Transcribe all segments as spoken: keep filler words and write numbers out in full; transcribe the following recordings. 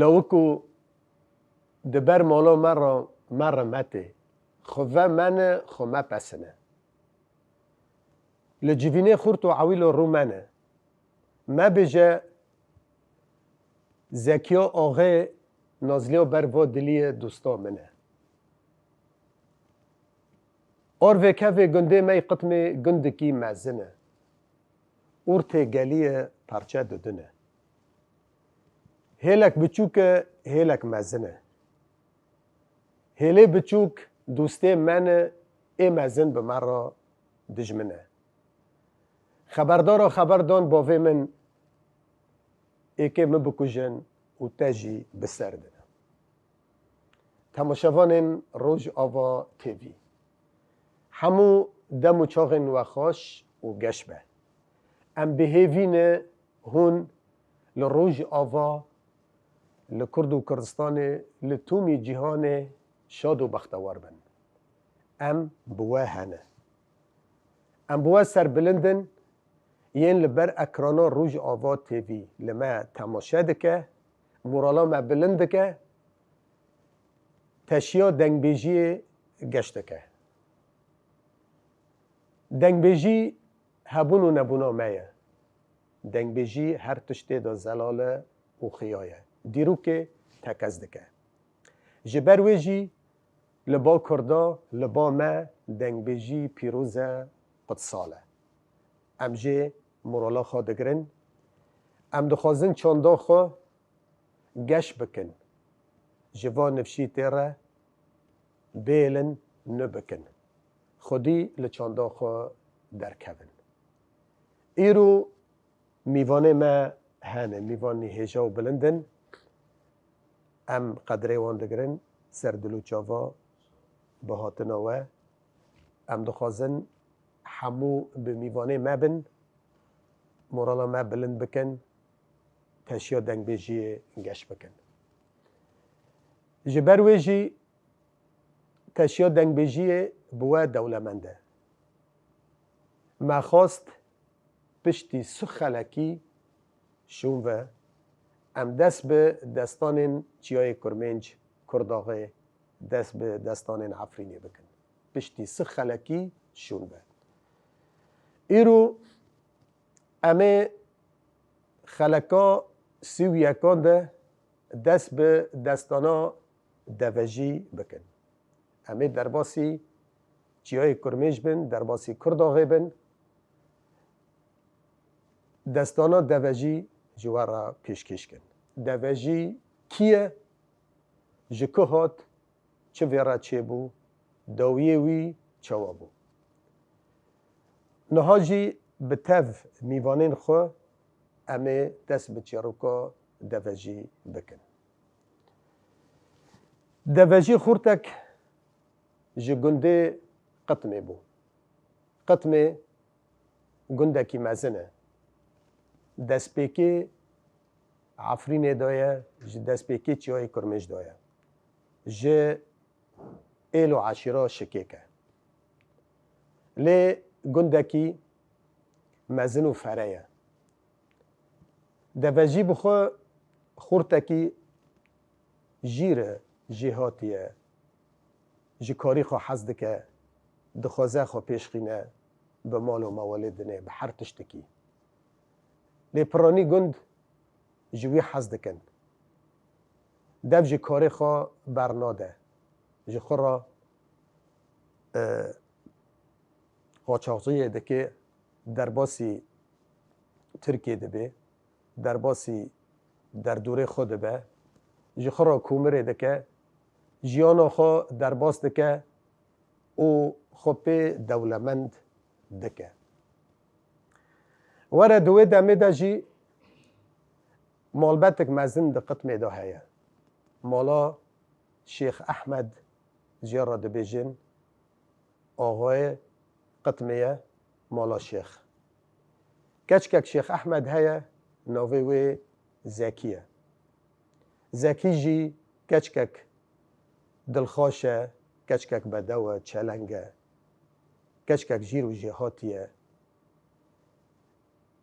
Ew ku di ber mala me re, me re metê. Xwe ve mene, xwe mepesine. Li civînê xurt û ewîlo rû mene. Mebêje Zekiya axê nazliya ber va diliyê dosta min e. Arvê kevê gundê me yê Qitmê gundikî mezin e. Ortê geliyê parçe didine. Hêlek biçûk e, hêlek mezin e. Hêlê biçûk dostê me ne, ê mezin bi me re dijmin e. Xeberdara xeber dan bavê min, êkê min bikujin û te jî bi ser dine. Temaşevanên Rojava T V, hemû dem û çaxên we xweş û geş be. Em bi hêvî ne hûn li Rojava, li Kurd û Kurdistanê, li tûmî cîhanê şad û bextewar bin. Em bi we hene. Em bi we serbilind in, yên li ber ekrana Rojava T V li me temaşe dike, morala me bilind dike, teşiya dengbêjiyê geş dike. Dengbêjî hebûn û nebûna me ye. Dengbêjî her tiştê de zelal e û xiya ye. Dîrokê tekez dike. Ji ber wê jî li ba Kurda, li ba me dengbêjî pîroz e, qutsal e. Em jê morala xwe digirin. Em dixwazin çanda xwe geş bikin. Ji van nifşîtê re bêlin nibikin. Xwedî li çanda xwe derkevin. Îro mîvanê me hene, mîvanî hêja û bilind in. Em qedrê wan digirin, ser dil û çava bi hatina we. Em dixwazin hemû bi mîvanê me bin, morala me bilind bikin, teşiya dengbêjiyê geş bikin. Ji ber wê jî teşiya dengbêjiyê bi we dewlemend e. Me xwest piştî sih xelekî şûn ve, em dest bi destanên Çiyayê Kurmênc, Kurdaxê, dest bi destanên Efrînê bikin. Piştî sih xelekî şûn ve. Îro em ê xeleka sî û yekan de dest bi destana devejî bikin. Em ê derbasî Çiyayê Kurmênc bin, derbasî Kurdaxê bin. Destana devejî ji we re pêşkêş kin. Devejî kî ye? Ji ku hat? Çi vê re çêbû? Dawiyê wî çawa bû? Niha jî bi tev mîvanên xwe em ê dest bi çîroka devejî bikin. Devejî xurtek ji gundê Qitmê bû. Qitmê gundekî mezin e. Destpêkê Efrînê de ye, ji destpêkê Çiyayê Kurmênc de ye. Ji êl û eşîra Şikêk e. Lê gundekî mezin û fere ye. Devejî bi xwe xurtekî jîr e, jêhatî ye. Ji karî xwe hez dike, dixwaze xwe pêşxîne, bi mal û mewalê dinê, bi her tiştikî. Lê piranî gund ji wî hez dikin. Dev ji karê xwe bernade. Ji xwe re, e, qaçaxçiyê dike, derbasî Tirkiyê dibe, derbasî derdorê xwe dibe, ji xwe re komirê dike, jiyana xwe derbas dike û xwe pê dewlemend dike. Were di wê demê de jî malbetek mezin di Qitmê de heye. Mala Şêx Ehmed jê re dibêjin, axayê Qitmê ye, mala Şêx. Keçkek Şêx Ehmed heye, navê wê Zekî ye. Zekî jî keçkek dilxweş e, keçkek bedew e, çeleng e, keçkek jîr û jêhatî ye.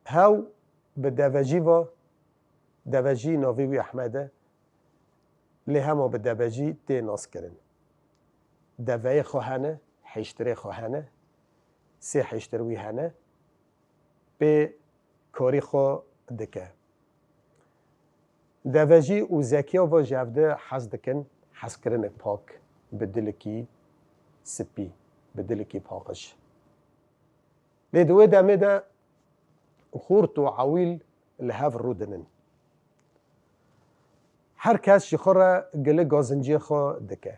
Hew bi devejî va, devejî navê wî Ehmed e, Lê hema bi devejî tê naskirin. Deveyê xwe hene, hêştirê xwe hene, sê hêştir wî hene, pê karî xwe dike. Devejî û zekiya ve ji hev de hez dikin, hezkirinek pak, bi dilekî spî, bi dilekî paqij. Lê di wê demê de xurt û ewîl li hev rûdinin. Her kes ji xwe re gili gazinciyê xwe dike.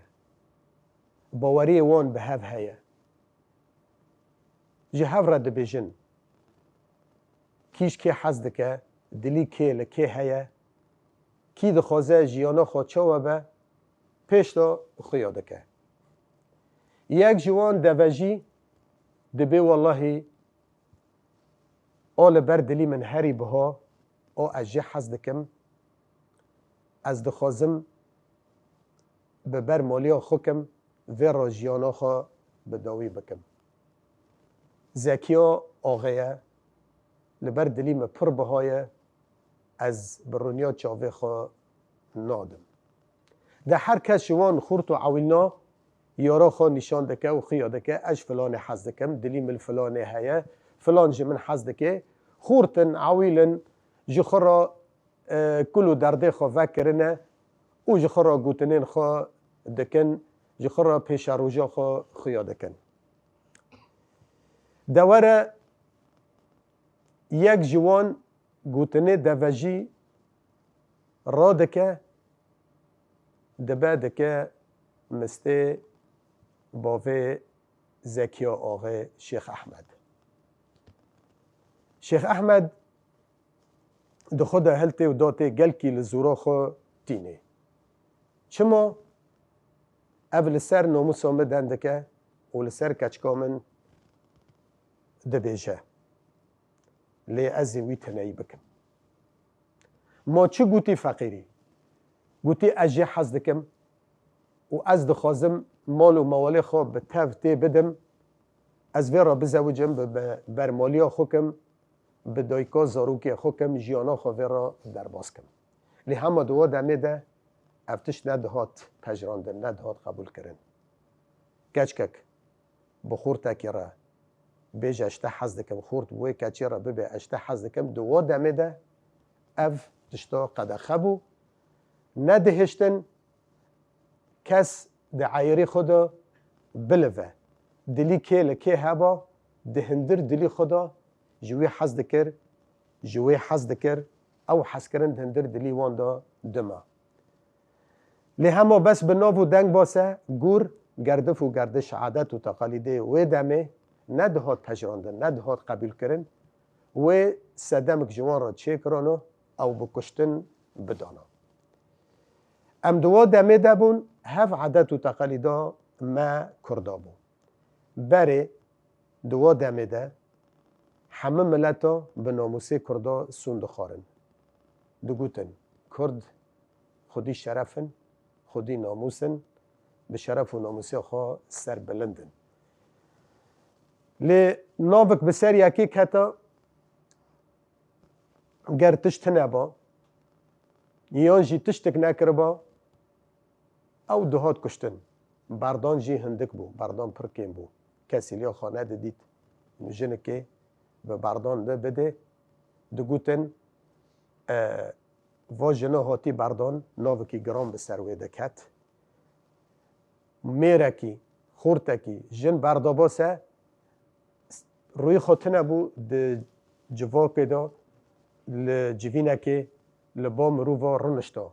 Baweriyê wan bi hev heye. Ji hev re dibêjin, kî ji kê hez dike, dilî kê li kê heye, kî dixwaze jiyana xwe çawa be, pêş de xuya dike. Yek ji wan devejî dibê, wellahî, o li ber dilî min herî biha, o ez jê hez dikim, ez dixwazim bi ber maliya xwe kim, vê re jiyana xwe bi dawî bikim. Zekiya axê ye, li ber dilî min pir biha ye, ez bi rûniya çavê xwe nadim. De her kes ji wan xurt û ewîlna yara xwe nîşan dike û xuya dike, ez ji filanê hez dikim, dilî min li filanê heye, filan ji min hez dike. Xurt in, ewîl in, ji xwe re, e, kul û derdê xwe vekirine û ji xwe re gotinên xwe dikin, ji xwe re pêşeroja xwe xuya dikin. De were yek ji wan gotinê devejî radike, dibe dike mistê bavê Zekiya Axê Şêx Ehmed. Şêx Ehmed di xwe de hiltê û datê gelkî li zûra xwe tînê. Çima? Ev li ser namûsa min deng dike û li ser keçika min dibêje. Lê ez ê wî tineyî bikim. Ma çi gotî feqîrî? Gotî, ez jê hez dikim û ez dixwazim mal û mewalê xwe bi tev tê bidim. Ez vê re bizewicim, bi, bi bermaliya xwe kim, bi dayika zarokê xwe kim, jiyana xwe vê re derbas kim. Lê hema di wa demê de ev tişt nedihat pejirandin, nedihat qebûlkirin. Keçkek bi xortekî re bêje, ez ji te hez dikim, xort bi wê keçê re bibê, ez ji te hez dikim, di wa demê de ev tişta qedexe bû. Nedihiştin kes di eyirê xwe de bilive. Dilî kê li kê heba, di hindir dilî xwe de ji wî hez dikir, ji wê hez dikir, ew hezkirin di hindir dilî wan de dima. Lê hema bes bi nav û deng base, gûr, gerdif û gerdiş, adet û teqalîdê wê demê nedihat pejirandin, nedihat qebûlkirin, wê sedemik ji wan re çêkirana, ew bi kuştin bidana. Em di wa demê de bûn, hev adet û teqalîda me Kurda bû. Berê di wa demê de hemî mileta bi namûsê Kurda sûn dixwarin. Digotin, Kurd xwedî şeref in, xwedî namûs in, bi şeref û namûsê xwe serbilind in. Lê navik bi ser yekê keta, ger tişt tune ba, yan jî tiştik nekiriba, ew dihat kuştin. Berdan jî hindik bû, berdan pir kêm bû. Kesî liya xwe nedidît. Jinikê bi berdan de bidê, digotin, e, va jina hatî berdan, navikî giran bi ser wê diket. Mêrekî, xortekî, jin berdabase, rûyê xwe tune bû di civakê de, li civînekê, li ba mirova rinişta.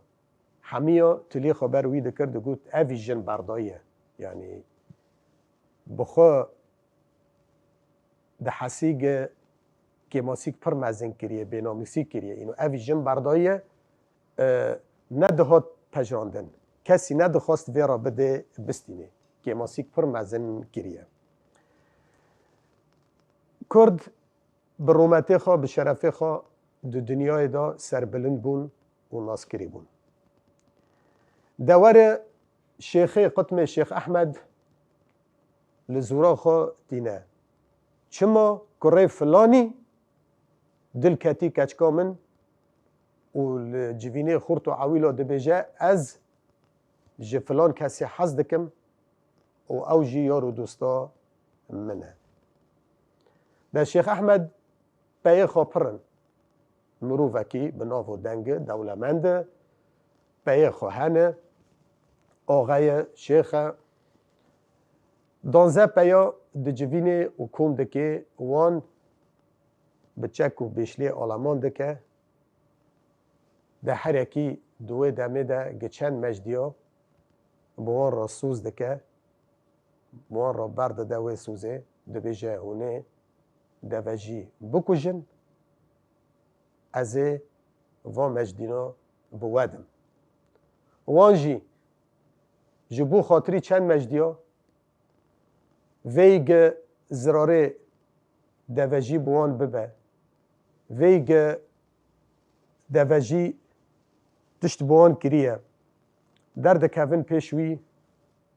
Hemiya tilî xwe ber wî dikir, digot, evî jin berdayî ye. Yanî bi xwe dihesî gi kêmasîk pir mezin kiriye, bênamûsî kiriye. Îno evî jin berdayî ye, e, nedihat pejirandin. Kesî nedixwest vê re bidê bistînê. Kêmasîk pir mezin kiriye. Kurd bi rûmetê xwe, bi şerefê xwe di dinyayê de serbilind bûn û naskirî bûn. Dewerê Şêxê Qutmê Şêx Ehmed li zûra xwe tîne. Çima kurê filanî dil ketî keçika min û li civînê xurt û ewîla dibêje, ez ji filan kesê hez dikim û ew jî yar û dosta min e. De Şêx Ehmed peyê xwe pir in. Mirovekî bi nav û deng e, dewlemend e, peyê xwe hene, axe ye, şêx e. Danze peya dicivînê û kom dike, wan bi çek û bêşlê aleman dike. De herekî di wê demê de gi çend mecdiya bi wan re soz dike, bi wan re berdide wê sozê, dibêje hûn ê devejî bikujin, ez ê van mecdîna bi we dim. Wan jî ji bo xatirî çend mecdiya, vêy gi zirarê devejî bi wan bibe, vêy gi devejî tişt bi wan kiriye, derdikevin pêş wî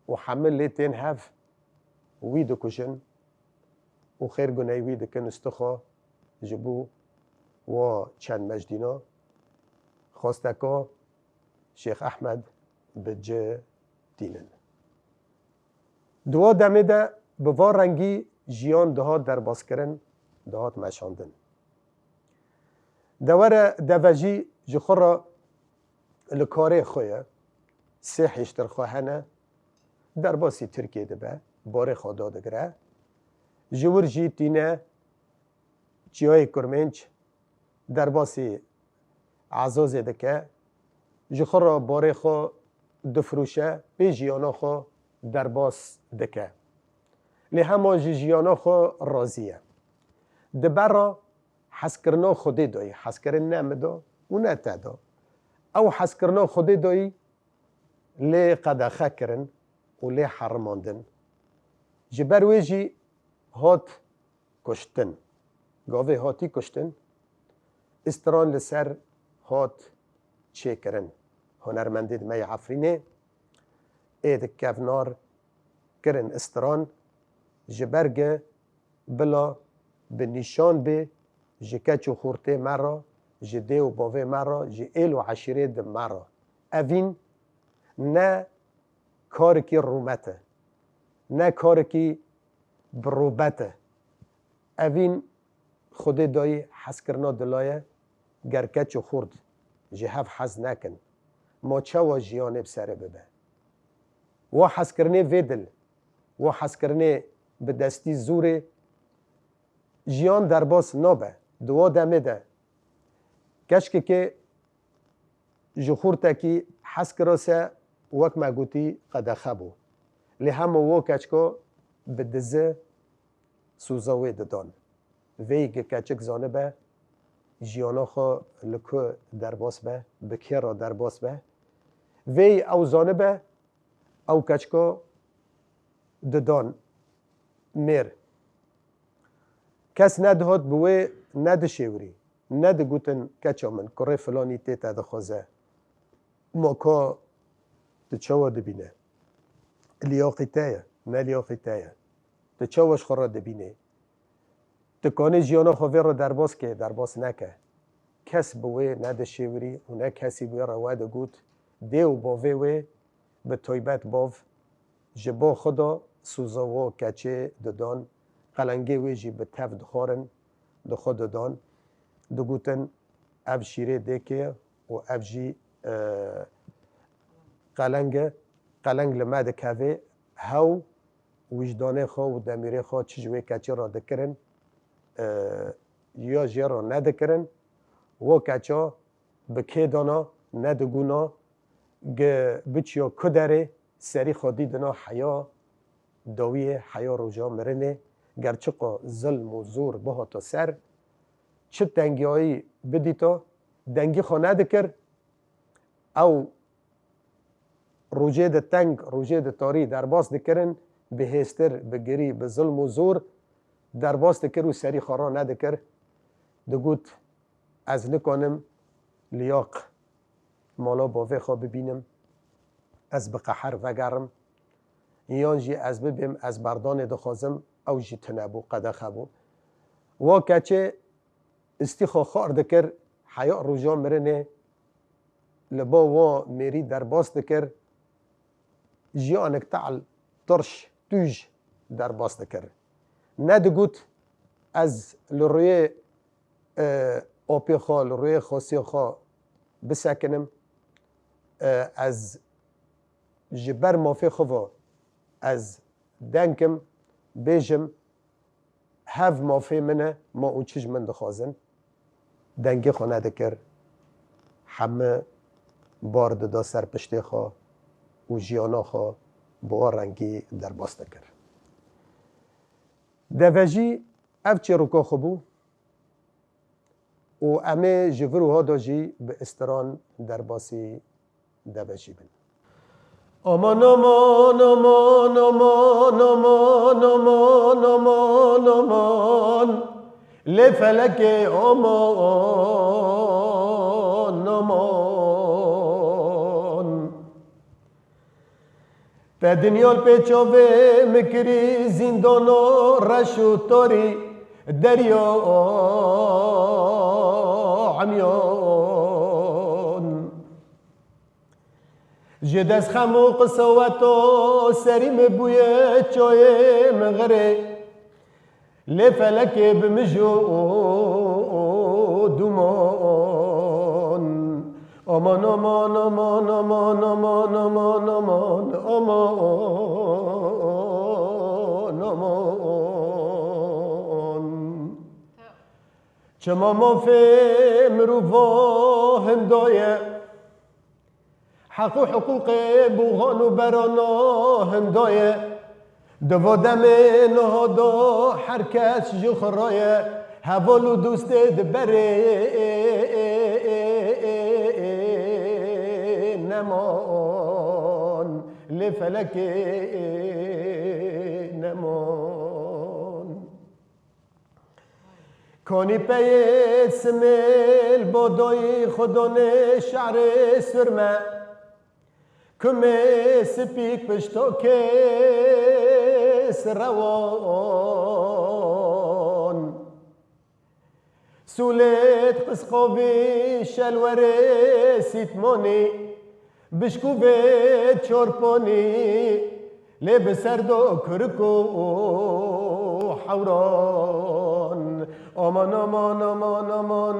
û hemil lê tên hev, wî dikujin û xêr guney wî dikin, istixo ji bo wa çend mecdîna xwesteka Şêx Ehmed bi ci tînin. Di wa demê de bi va rengî jiyan dihat derbaskirin, dihat meşandin. Dewere devejî ji xwe re li karê xwe ye, sê hêştir xwe hene, derbasî Tirkiyê dibe, barê xwe dadigire. Ji wir jî tîne Çiyayê Kurmênc, derbasî Ezazê dike, ji xwe re barê xwe difirûşe, pê jiyana xwe derbas dike. Lê hema ji jiyana xwe razî ye. Di ber re hezkirina Xwedê dayî, hezkirin ne min da û ne te da. Ew hezkirina Xwedê dayî lê qedexe kirin û lê herimandin. Ji ber wê jî hat kuştin. Gavê hatî kuştin, istiran li ser hat çêkirin. Hunermendê di me yê Efrînê ê di kevnar kirin istiran, ji ber gi bila bi nîşan bê ji keç û xortê me re, ji dê û bavê me re, ji êl û eşîrê di me re. Evîn ne karekî rûmet e, ne karekî bi rûbet e. Evîn Xwedê dayî hezkirina dila ye, ger keç û xort ji hev hez nekin, ma çawa jiyanê bi serê bibe? Wa hezkirinê vê dil, wa hezkirinê bi destî zûrê jiyan derbas nabe. Di wa demê de keçkekê ji xortekî hez kira se, wek me gotî, qedexe bû. Lê hema wo keçko bi dizi soza wê didan. Vêyî gi keçik zanibe jiyana xwe li ku derbas be, bi kê re derbas be. Vêyî ew zanibe, ew keçika didan mêr. Kes nedihat bi wê nedişêwirî, nedigotin, keça min, kurê filanî tê te dixwaze. Ma ka tu çawa dibîne? Liyaqî te ye, ne liyaqî te ye. Tu çawa ji xwe re dibînê? Tu kanê jiyana xwe vê re derbas ke, derbas neke. Kes bi wê nedişêwirî û ne kesî bi wê re we digot, dê û bavê wê, bi taybet bav, ji bo xwe de soza wo keçê didan, qelengê wê jî bi tev dixwarin, di xwe didan, digotin, ev şîrê dêkê ye û ev jî, e, qeleng e, qeleng li me dikeve, hew wijdanê xwe û demîrê xwe çi ji wê keçê re dikirin, e, ya jê re nedikirin, wo keça bi kê dana, nediguna, gi biçiya ku derê, serî xwe dîdina heya dawiyê, heya roja mirinê, ger çiqa zilm û zor bihata ser, çi tengiyayî bidîta, dengî xwe nedikir, ew rojê di teng, rojê di tarî derbas dikirin, bi hêstir, bi girî, bi zilm û zor derbas dikir û serî xwe ra nedikir. Digot, ez nikanim liyaq mala bavê xwe bibînim, ez bi qeher vegerim, yan jî ez bibêm, ez berdanê dixwazim, ew jî tune bû, qedexe bû. Wa keçê îstîxa xwar dikir, heya roja mirinê li ba wa mêrî derbas dikir, jiyanek tehl, tirş, tûj derbas dikir. Nedigot, ez li rûyê, e, apê xwe, li rûyê xwesiyê xwe bisekinim, e, ez ji ber mafê xwe ve ez deng kim, bêjim, hev mafê min e, ma hûn çi ji min dixwazin? Dengê xwe nedikir, hemû bar dida ser piştê xwe û jiyana xwe bi wan rengî derbas dikir. Devejî ev çîroka xwe bû û em ê ji vir û hada jî bi istiran derbasî devejî bin. Aman, aman, aman, aman, aman, aman, aman, aman. Lê felekê aman, aman. Te dinya li pê çavê min kirî zîndana reş û tarî, derya emyan. Ji dest xem û qiseweta serî min bûye çayê min xirê. Lê felekê bi mij û duman. Aman, aman, aman, aman. Çima mafê mirova hinda ye? Heq û hiqûqê boxan û berana hinda ye. Di va demê niha de her kes ji xwe re ye. Heval û dostê di berê neman, lê felekê neman. Kanîpeyê simêl bodoyî xwe danê şerê sirme. Kumê spîk piştokê sirewan. Sûlêt qisqovî şelwerê sîtmonî. Bişkûvê çorponî, lê bi ser do kurik û hewran. Aman, aman, aman, aman.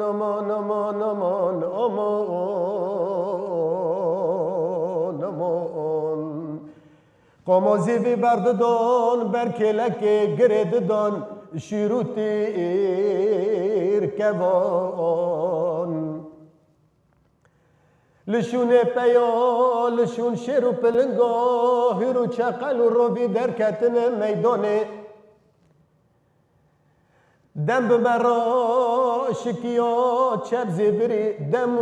Qomozî vî berdidon, ber kêlekê girê didon, şîr û tîr kevon. Li şûnê peya, li şûn şêr û pilinga, hûr û çeqel û rovî derketine meydanê. Dem bi me re şikiya çep zêvirî, dem û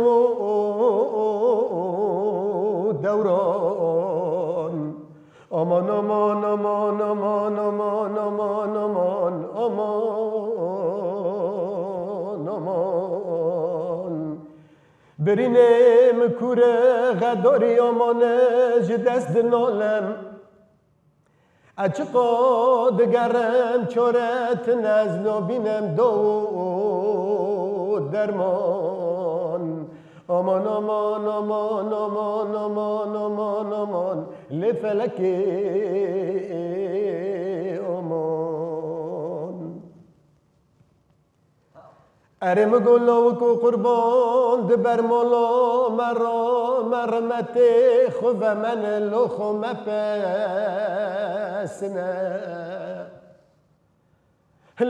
dewran. Aman, aman, aman, aman. Birînê min kûr e, xedarî aman e, ji dest dinalem. Ez çiqa digerim çaretin, ez nabînim dawa û derman. Aman, aman, aman, lê felekê aman. Erê min got, lawik û qurban di ber mala me re, me rimetê xwe ve mene, lo xwe mepesine.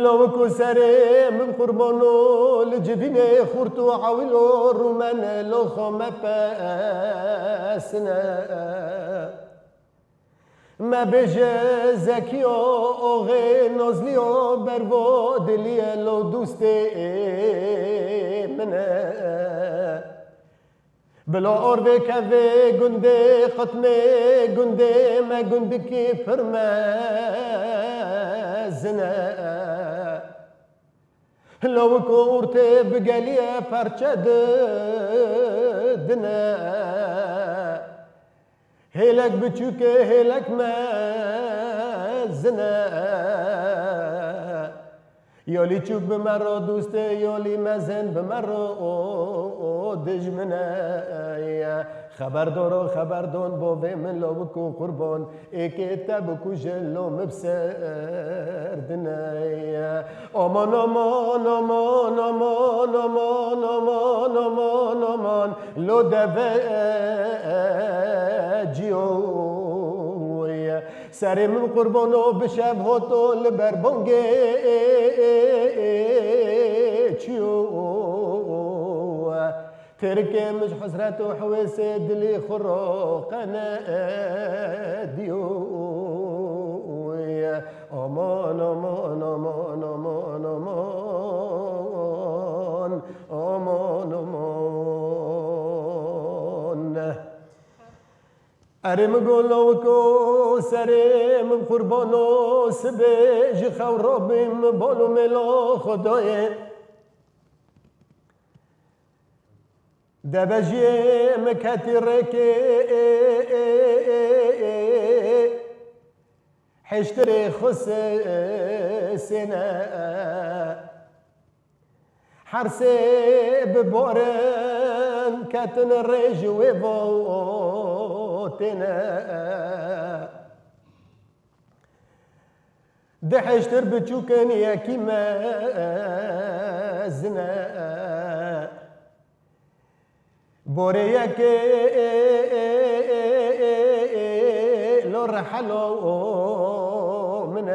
Lawik û serê min qurban û li civînê xurt û ewil û rûmene, lo xwe mepesine. Me bêje Zekiya oxê Nazliya bervo diliyê lo dûstê min e. Bila orvê kevê gundê qitmê gundê me gundikî pir mezin e. Lawik û ortê bi geliyê perçe didine. Hêlek biçûk e, hêlek mezin e. Yolî çûk bi me re dûst e, yolî mezin bi me re dijmin e. Xeberdor û xeberdon bo vê min lo wik û qurban. Êkê te bikujin lo min bi ser din e. Aman, aman, aman, aman, aman, aman, aman, aman, lo deve ciyo. Serê min qurbano bi şev hoto li ber bongê çiyo. Têrikê min ji hesret û hewêsê dilî xwe roqene diyo. Aman, aman, aman, aman, aman, aman, aman. Erê min golo wiko serê min qurbano sibê ji xew rabî min balo mêlo Xwedayê. Debejiyê min ketî rêkê hêştirê xwe sêne. Hersê bi borin ketin rê ji wê votêne. Di heştir biçûkin yekî mezin e. Borê yekê lo rehelo min e.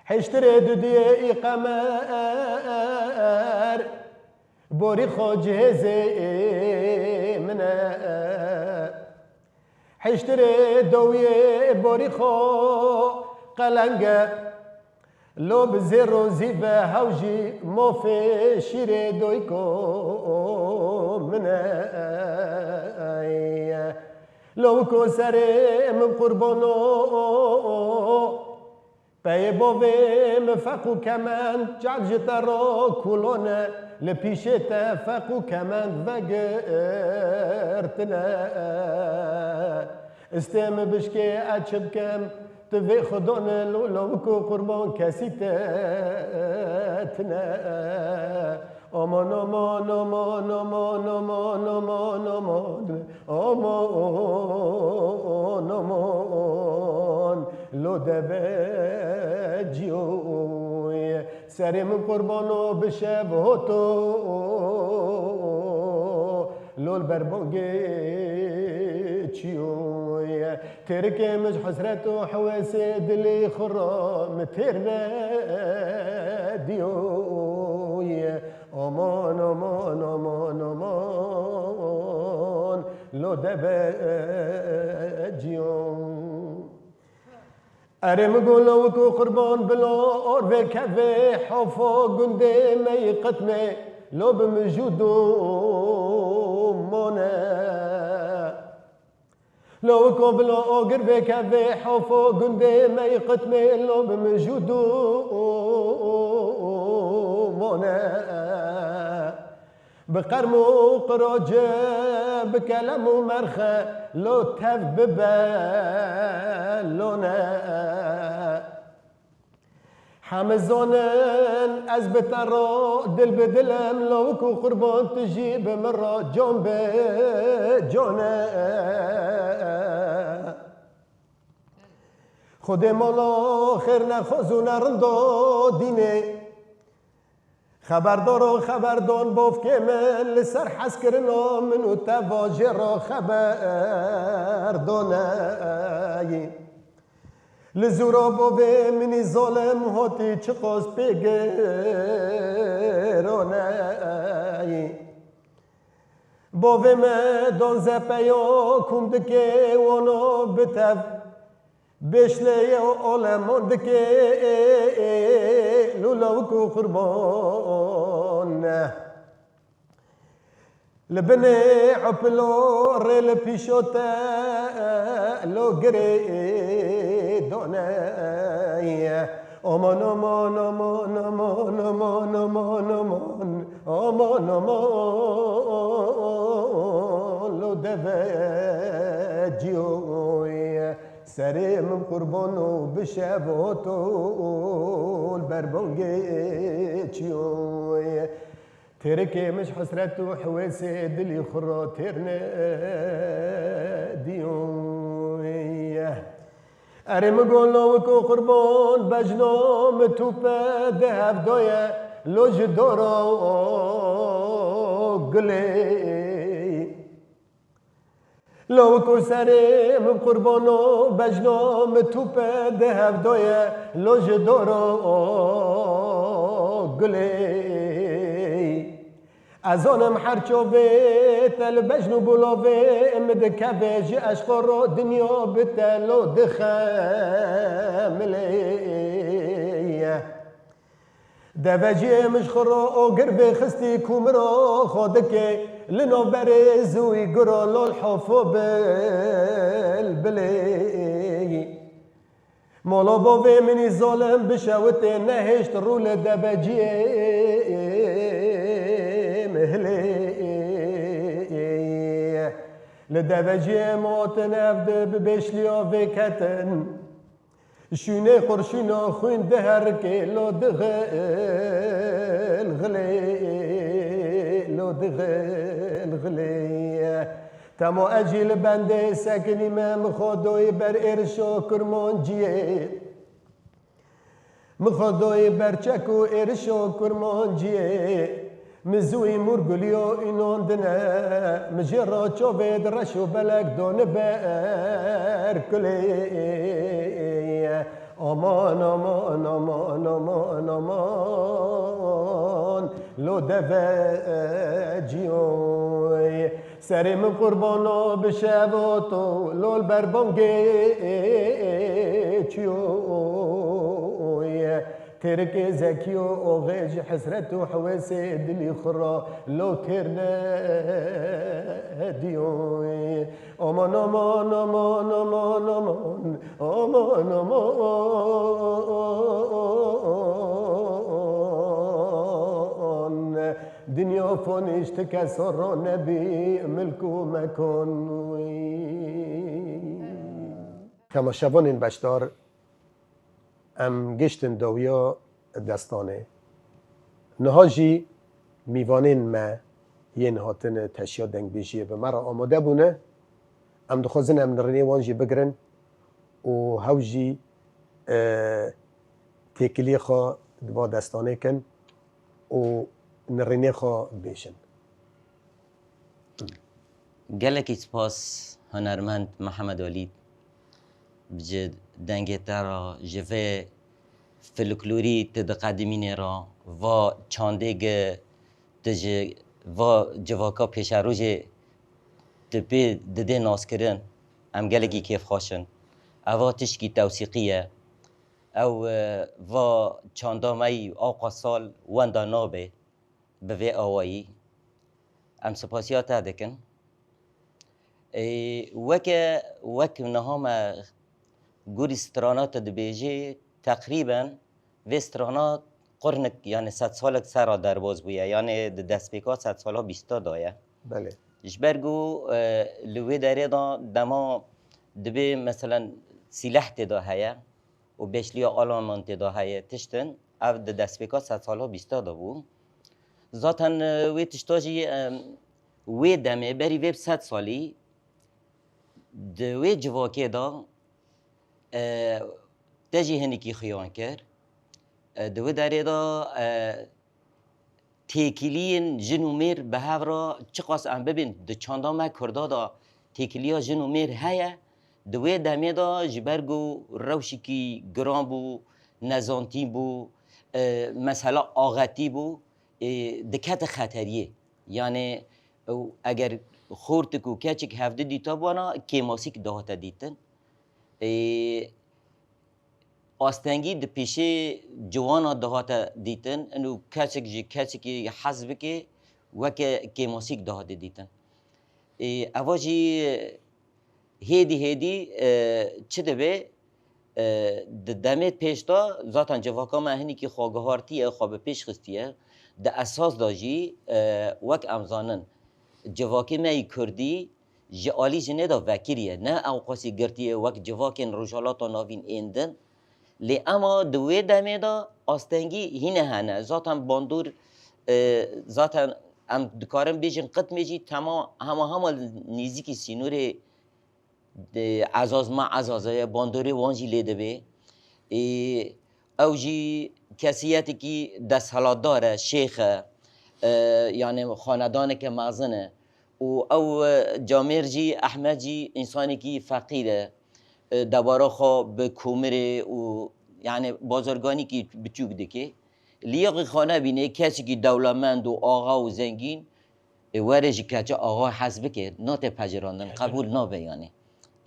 Heştirê dudiyê î qemer borî xwe cihêzê min e. Heştirê dowiyê borî xwe qelenge. Lo bi zêr û zîve hew jî mofê şîrê doyko min e. Lo wiko serê min qurbano. Peyê bovê min feq û kemend, çav ji te ro kulone, li pîşê te feq û kemend vegirtine. Istê min bişkê ez çi bikim, tu vê xwe done, lo, lo wiko qurban kesî te tine. Aman, aman, aman, aman, aman, aman, aman. Aman, aman, lo deve ciyoy, serê min qurbano bi şev hoto, lo li ber bangê çiyoy. Têrikê min ji hesret û hewesê dilê xwe re min têr nediyoy. Aman, aman, aman, aman, lo deve ciyo. Erê min go lo wiko qurban bilo, or vê kevê hofo gundê me yî qitmê, lo bi min jû dû mone. Lo wiko bilo ogir vê kevê hofo gundê me yî qitmê, lo bi min jû dû mone. Bi qerm û qiroce, bi kelem û merxe, lo tev bibe lone. Heme zonin ez bi te ro dil bi dil im, lo wiko qurban tu jî bi min ro con bi con e. Xwedê mala xêr nexwaz û nerindo dînê. Xeberdar û xeberdon bovkê min li ser hezkirina min û te va jê re xeber doneyî. Li zûra bovê min î zalim hatî çiqas pê giraneyî. Bovê me donze peya kûm dike, wano bi tev bêşleyê û olemon dike, lûla wikû qurban e. Li binê epilo rê li pîşo te lo girê doneye. Aman, aman, aman, aman, aman, aman, aman, aman, aman, lo deve ciyoye. Serê min qurban û bi şev û tol ber bangê çiyoy. Têrikê min ji hesret û hewêsê dilî xwe ra têr nediyoy. Erê min got lawiko qurban bejna min tûpe di hevdoye lo ji dora gulê. Lawiko serê min qurbano bejna min tûpe di hevdoye lo ji dora gulê. Ez zanim her çavê te li bejn û bolavê min dikeve ji eşqa ro dinya bi te lo dixemilê. Deveciyê min ji xwe re ogir vêxistî ku min re xwe dike li navberê zûyî gura lol hofo bilbilê. Mala bavê min î zalim bişewitê nehêşt rû li deveciyê min hilê. Li deveciyê min hatin ev di bi bêşliya vê ketin. Şûnê qurşûna xwîn diherikê lo dixilxilê, lo dixilxilê. Temo ez jî li bendê sekinîme, min xwe doyî ber êrişo kurmanciyê. Min xwe doyî ber çek û êrişo kurmanciyê. Min zûyî mûr guliyo înandine, min jê re çavê di reş û belek doni ber kulê. Aman, aman, aman, aman, aman, lo deveciyoy. Serê min qurbano bi şev û to, lol ber bangê çiyoy. Têrikê zekî û oxê ji hesret û hewesê dilî xwe ra lo têr nediyoy. Aman, aman, aman, aman, aman, aman, aman. Dinya fanî ji ti kesa ra nebî milk û mekan. Temaşevanên beşdar, em giştin dawiya destanê. Niha jî mîvanên me yên hatine teşiya dengbêjiyê bi me re amade bûne. Em dixwazin em nirînê wan jî bigirin û hew jî, e, têkiliyê xwe di va destanê kin û nirînê xwe bêjin. Gelekî spas hunermend Mihemed Welîd ji dengê te re, ji vê folklorî tu diqedimînê re, va çandê gi tu ji va civaka pêşerojê tu pê didê naskirin, em gelekî kêfxweş in. Eva tişkî tewsîqî ye. Ew, e, va çanda me yî awqas sal wenda nabe bi vê awayî. Em spasiya te dikin. Ê, weke, wek niha me gurî strana tu dibêjî, teqrîben vê strana qurnik, yani sedsalek ser re derbas bûye, yani di destpêka sedsala bîsta de ye. Belê. Ji ber ku, e, li wê derê de dema dibê, meselen, sîleh tê de heye û beşliya Alman tê de heye, tiştin, ev di destpêka sedsala bîsta de bû. Zaten, e, wê tişta jî, e, wê demê, berî vê sed salî, di wê civakê de, e, te jî hinekî xuyan kir. E, di wê derê de, e, têkiliyên jin û mêr bi hev re çiqas em bibin, di çanda me Kurda de têkiliya jin û mêr heye, di wê demê de ji ber ku rewşekî giran bû, nezantî bû, e, mesela axetî bû, e, dikete xeteriyê. Yani, ew, eger xortik û keçik hevdi dîta bana, kêmasîk dihate dîtin. E, Astengî di pêşê ciwana dihate dîtin, û keçik ji keçikî hez bike weke kêmasîk dihate dîtin. Ê, eva jî hêdî hêdî, e, çi dibe, e, di demê pêş de zaten civaka me hinekî xwegihartiye, xwe bi pêş xistiye. Di esas de jî, e, wek em zanin, civakê me yî kurdî, Ji alî jinê de vekirî ye, ne ewqasî girtî ye wek civakên Rojhilata Navîn ên din. Lê ema di wê demê de astengî hîne hene. Zaten bandor, e, zaten em dikarin bêjin qitmê jî tema hema hema nêzîkî sînorê, e, Ezaz ma Ezaza ye, bandorê wan jî lê dibe. E, ew jî kesiyetekî desthilatdar e, şêx e, e, yani xanedaneke mezin e. Û ew, e, Camêr jî, Ehmed jî însanekî feqîr e. E, debara xwe bi komirê û, yani, bazarganîkî biçûk dike. Liyaqî xane bîne, kesekî dewlemend û axa û zengîn, e, were ji keça axa hez bike, nate pejirandin, qebûl nabe, yani.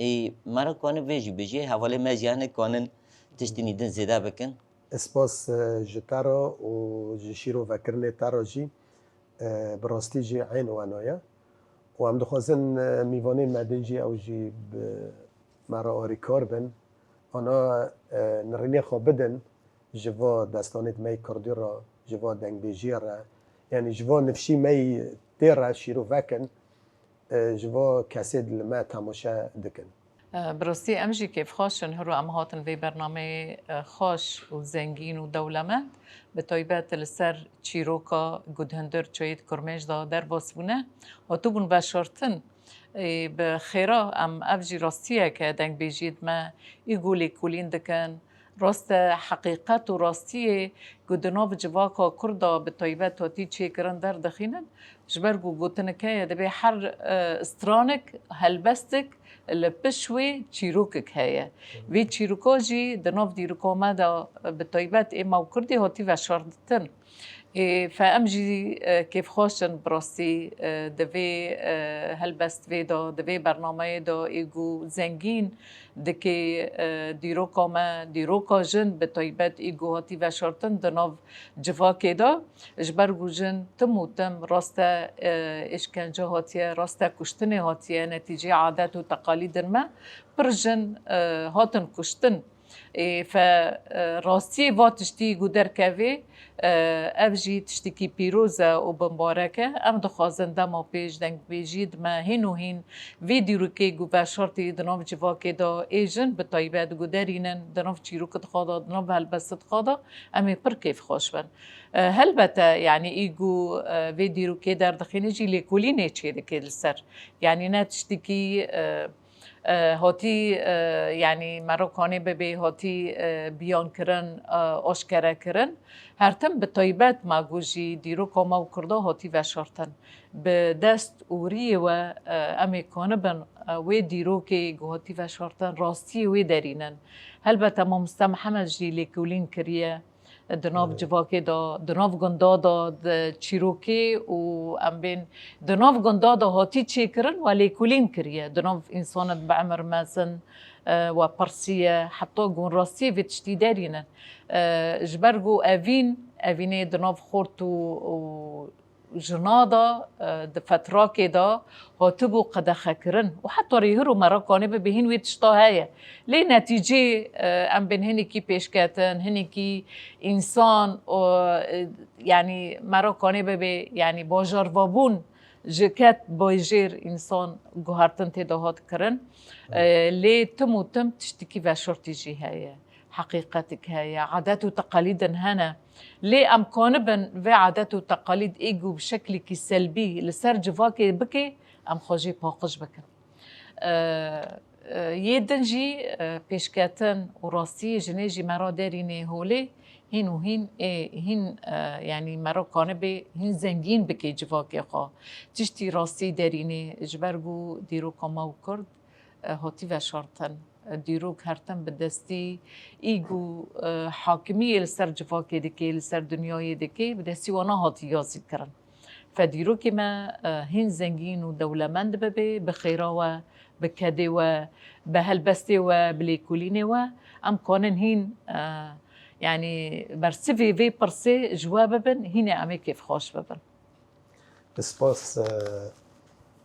E, mera kane vê jî bijî, hevalê me jî hene kanin tiştî nî din zêde bikin. Spas, e, ji te re û ji şîrovekirinê te re jî. E, bi rastî jî eyn weno ye. Û em dixwazin, e, mîvanên me din jî ew jî bi me re arîkar bin. Ana, e, nirînê xwe bidin ji va destanê me yê kurdî re, ji va dengbêjiyê re, yanî ji va nifşî me yî tê re şîrove kin, e, ji va kesê li me temaşe dikin. E, bi rastî em jî kêfxweş in, hiro em hatin vê bernameyê, e, xweş û zengîn û dewlemend, bi taybet li ser çîroka Good Hunter Çoyê di Kurmêj de derbas bûne, hatibûn veşartin. E, bi xêra em ev jî rastiyeke dengbêjiyê di me î ku lêkolîn dikin, Rast e, heqîqet û rastiyê ku di nav civaka Kurd de bi taybet hatî çêkirin derdixînin, ji ber ku gotinik heye, dibê her, e, stranik, helbestik li pişt wê çîrokek heye. Vê çîroka jî di nav dîroka me de, e, bi taybet ê me û Kurdî hatî veşartin. Ê, fe em jî, e, kêfxweş in bi rastî, e, di vê, e, helbestvê de, di vê bernameyê de ê ku zengîn dike, e, dîroka me, dîroka jin bi taybet ê ku hatî veşartin di nav civakê de. Ji ber ku jin tim û tim rast e, e, îşkence hatiye, rast e kuştinê hatiye, netîceyê adet û teqalîdên me pir jin, e, hatin kuştin. Ê, fe, e, rastiyê va tiştî ku derkevê, e, ev jî tiştekî pîroz e û bimbarek e. Em dixwazin dema pêş dengbêjiyê di me hîn û hîn vê dîrokê ku veşartî di nav civakê de ê jin bi taybet ku derînin, di nav çîrokê xwe de, di nav helbestê xwe de, em ê pir kêfxweş bin. E, helbete, yanî, î ku, e, vê dîrokê derdixîne jî lêkolînê çêdike li ser. Yanî ne tiştekî, e, e, hatî, e, yanî merokanê bibê, hatî, e, biyankirin, e, aşkerekirin. Her tim bi taybet me got jî dîroka me û Kurda hatî veşartin. Bi dest û riyê we, e, em ê kanibin, e, wê dîrokê ku hatî veşartin, rastiyê wê derînin. Helbete mamoste Mihemed jî lêkolîn kiriye. Di nav civakê de, di nav gunda de, di çîrokê û em bên di nav gunda de hatî çêkirin, we lêkolîn kiriye. Di nav însanet bi emir mezin, e, we pirsiye, heta gon rastiyê vê tiştî derînin. E, ji ber ku evîn, evînê di nav xort û, û jina de, e, di fetrakê de hatibû qedexekirin û heta rêhir û merekanê bibe hîn wê tişta heye. Lê netîcê, e, em bên hinekî pêşketin, hinekî însan, û, e, yanî merekanê bibe, yanî bajarvabûn ji ket bajêr însan guhertin tê de hat kirin. E, lê tim û tim tiştekî veşartî jî heye. Heqîqetik heye, adet û teqalîdin hene. Lê em kanibin vê adet û teqalîd ê ku bi şeklekî selbî li ser civakê bike, em xwe jê paqij bikin. E, e, yê din jî, e, pêşketin û rastiyê jinê jî me re derînê holê hîn û hîn ê hîn, e, yanî me re kanibê hîn zengîn bike civakê xwe. Tiştî rastî derînê ji ber ku dîroka me û Kurd, e, hatî veşartin. E, dîrok her tim bi destî î ku, e, hakimiyê li ser civakê dike, li ser dinyayê dike, bi destî wana hatî yazî kirin. Fe dîrokê me, e, hîn zengîn û dewlemend bibe, bi xêra we, bi kedê we, bi helbestê we, bi lêkolînê we, em kanin hîn, e, yanî bersivê vê pirsê ji we bibin, hînê em ê kêfxweş bibin. Spas, e,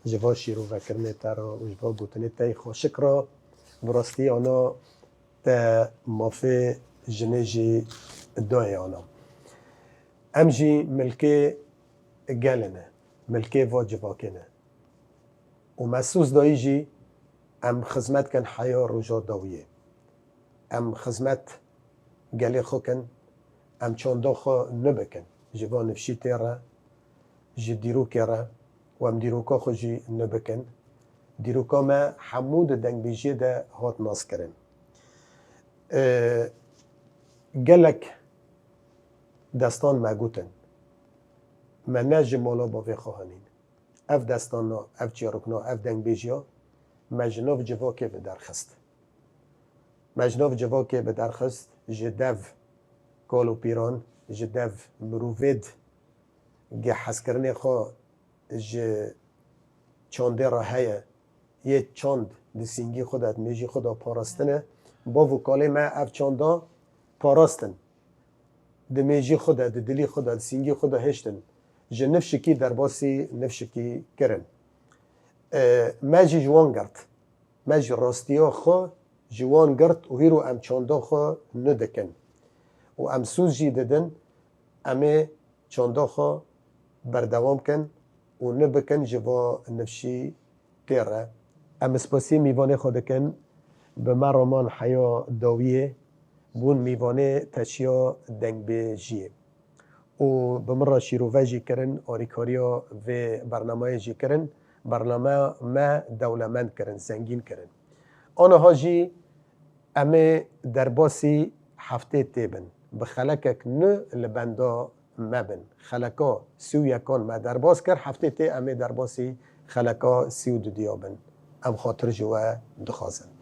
ji va şîrovekirinê te re û ji va gotinê te yê xweşik re. Bi rastî ana te mafê jinê jî dayê ana. Em jî milkê gelê ne, milkê va civakê ne. Û me sûz dayî jî em xizmet kin heya roja dawiyê. Em xizmet gelê xwe kin, em çanda xwe nibikin ji van nifşî tê re, ji dîrokê re û em dîroka xwe jî nibikin. Dîroka me hemû di dengbêjiyê de hat naskirin. Gelek destan me gotin, me ne ji mala bavê xwe hanîn. Ev destana, ev çîrokna, ev dengbêjiya me ji nav civakê bi derxist. Me ji nav civakê bi derxist, ji dev kal û pîran, ji dev mirovêd ge hezkirinê xwe ji çandê re heye, yê çand di sîngî xwe de, di mêjî xwe de parastine, bav û kalê me ev çanda parastin. Di mêjî xwe de, di dilî xwe de, di sîngî xwe de hiştin. Ji nifşikî derbasî nifşikî kirin. E, me jî ji wan girt. Me ji rastiya xwe ji wan girt û hîro em çanda xwe nidikin. Û em sûz jî didin, em ê çanda xwe berdewam kin û nibikin ji va nifşî tê re. Em spasî mîvanê xwe dikin, bi me raman heya dawiyê, bûn mîvanê teşiya dengbêjiyê. Û bi min re şîrove jî kirin, alîkariya vê bernameyê jî kirin, bername me dewlemend kirin, zengîn kirin. Aniha jî em ê derbasî heftê tê bin. Bi xelekek nû li benda me bin. Xeleka sî û yekan me derbas kir, heftê tê em ê derbasî xeleka sî û dudiya bin. Em xatir ji we dixwazin.